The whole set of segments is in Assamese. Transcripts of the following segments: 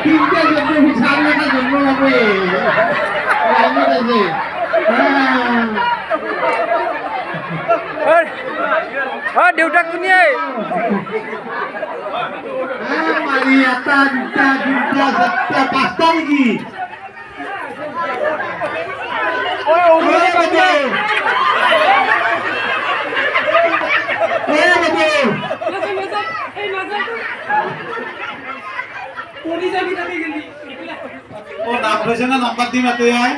তিনিটা জন্ম হৈছে আৰু এটা জন্ম পাবই, লাইনত আছে। অ দেউতাক কোনে? মাৰি এটা, দুটা, তিনিটা, চাৰিটা, পাঁচটা নেকি? ঐ বাইদেউ, ঐ বাইদেউ। ও নাম থৈছে না নাম্বাৰ দি মাতে আই।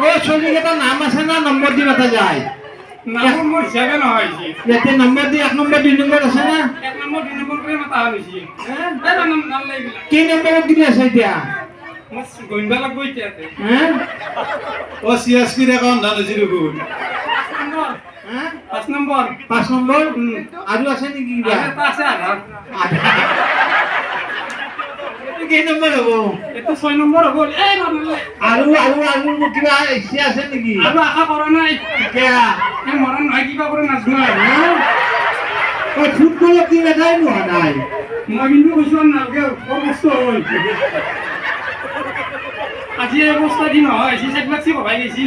ও চলিকেইটা নাম আছে না নম্বৰ দি মাতা যায়? নামৰ মোৰ হিচাপে নহয়। ইয়াতে নম্বৰ দি 1 নম্বৰ 2 নম্বৰ আছে না? 1 নম্বৰ 2 নম্বৰ কৰি মাতা হৈছে। কেই নম্বৰত দিলে আছে এতিয়া? মই গণিব লাগব এতিয়া। ও চি এছ পিৰ একাউণ্ট ধান হৈছে দেখোন। 5 নম্বৰ। 5 নম্বৰ আৰু আছে নেকি কিবা? আছে আধা। কেই নম্বৰ হ'ব? এইটো 6 নম্বৰ হ'ব। এই আৰু আৰু আৰু কিবা ইচ্ছা আছে নেকি? আৰু আশা কৰা নাই। এই মৰণ নহয়, কিবা কৰে নাজনো আৰু। ও ফুটবলত টিম এটাই নোহোৱা নাই। মই কিন্তু কৈছো নালাগে, বৰ কষ্ট হয়। আজি এই অৱস্থা দি নহয়, সি চাৰি লাখ ভবাই গৈছি।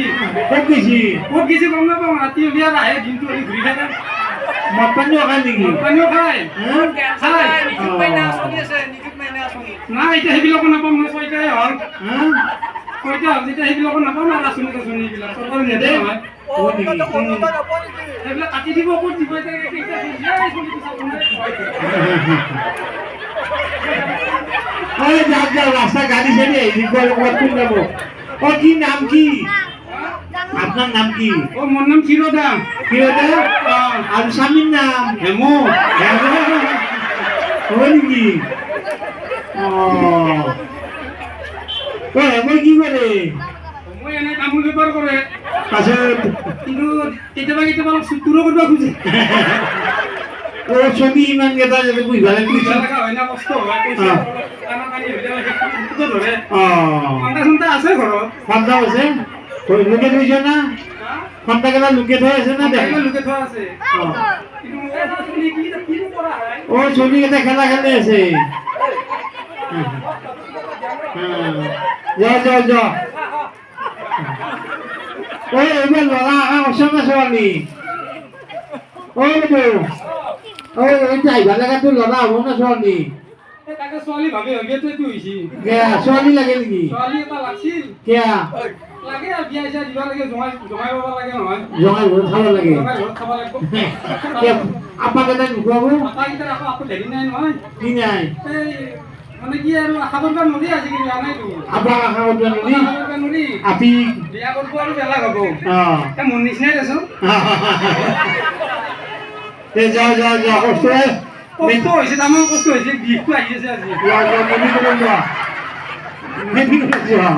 ক'ত গৈছি? ক'ত গৈছি গম নাপাওঁ, ৰাতি হ'লে আৰু আহে, দিনটো হ'লে ঘূৰি থাকে। মদ পানীও খায় নেকি? মদ পানীও খায়। নাই এতিয়া সেইবিলাকো নাপাওঁ মই, 6টাই হ'ল। 6টা হ'ল যেতিয়া সেইবিলাকো নাপাওঁ না, আঁচনি চাচনি এইবিলাক চৰকাৰে নিদিয়ে নহয়। সেইবিলাক কাটি দিব, ক'ত দিব এতিয়া? যাওক যাওক, ৰাস্তা গাড়ী চাড়ী আহি ক'ৰবাত কোন যাব? অ কি নাম কি আপোনাৰ? নাম কি? অ মোৰ নাম ক্ষীৰোদা। ক্ষীৰোদা? আৰু স্বামীৰ নাম? হেমু। হয় নেকি? অ অ হেমই কি কৰে? মই এনে তামোল বেপাৰ কৰে। পাছত? কিন্তু কেতিয়াবা কেতিয়াবা অলপ চুৰও কৰিব খোজে। ও ছবি ইমান কেইটা যাতে পুহিব লাগিব হয় না, কষ্ট হয়। সন্তা আছে ঘৰত? সন্তা আছে, লুকে থৈছ না? সন্তা কেইটা লুকে থৈ আছে না? লুকে থোৱা আছে। ও ছবি কেইটা খেলা খেলি আছে। যাও যাও যাও। ও এইবাৰ ল'ৰা আহা আছে না ছোৱালী? ও বাইদেউ, ও এইটো আহিব লগাটো ল'ৰা হ'ব না ছোৱালী? ছোৱালী ভাবি ভাবিয়েতো এইটো হৈছে। ছোৱালী লাগে নেকি? ছোৱালী এটা লাগছিল। কিয়া লাগে? বিয়া চিয়া দিব লাগে, জোঁৱাই জোঁৱাই পাব লাগে নহয়। জোঁৱাই ঘৰত খাব লাগে। জোঁৱাই ঘৰত খাব লাগিব। আপাকেইটা নোখোৱাব? আপাকেইটাৰ আকৌ আকৌ হেৰি নাই নহয়। কি নাই? এই মানে কি আৰু আশা কৰিব নোৱাৰি আজিকালি, নাইতো। আপাক আশা কৰিব নোৱাৰি? আশা কৰিব নোৱাৰি। আপি বিয়া কৰিব আৰু বেলেগ হ'ব। অ মোৰ নিচিনাই দেচোন। যাও যাও যাও, কষ্ট কষ্ট হৈছে, তামাম কষ্ট হৈছে, বিষটো আহি আছে আজি। যোৱা যোৱা, মেডিকেলত যোৱা, মেডিকেলত যোৱা।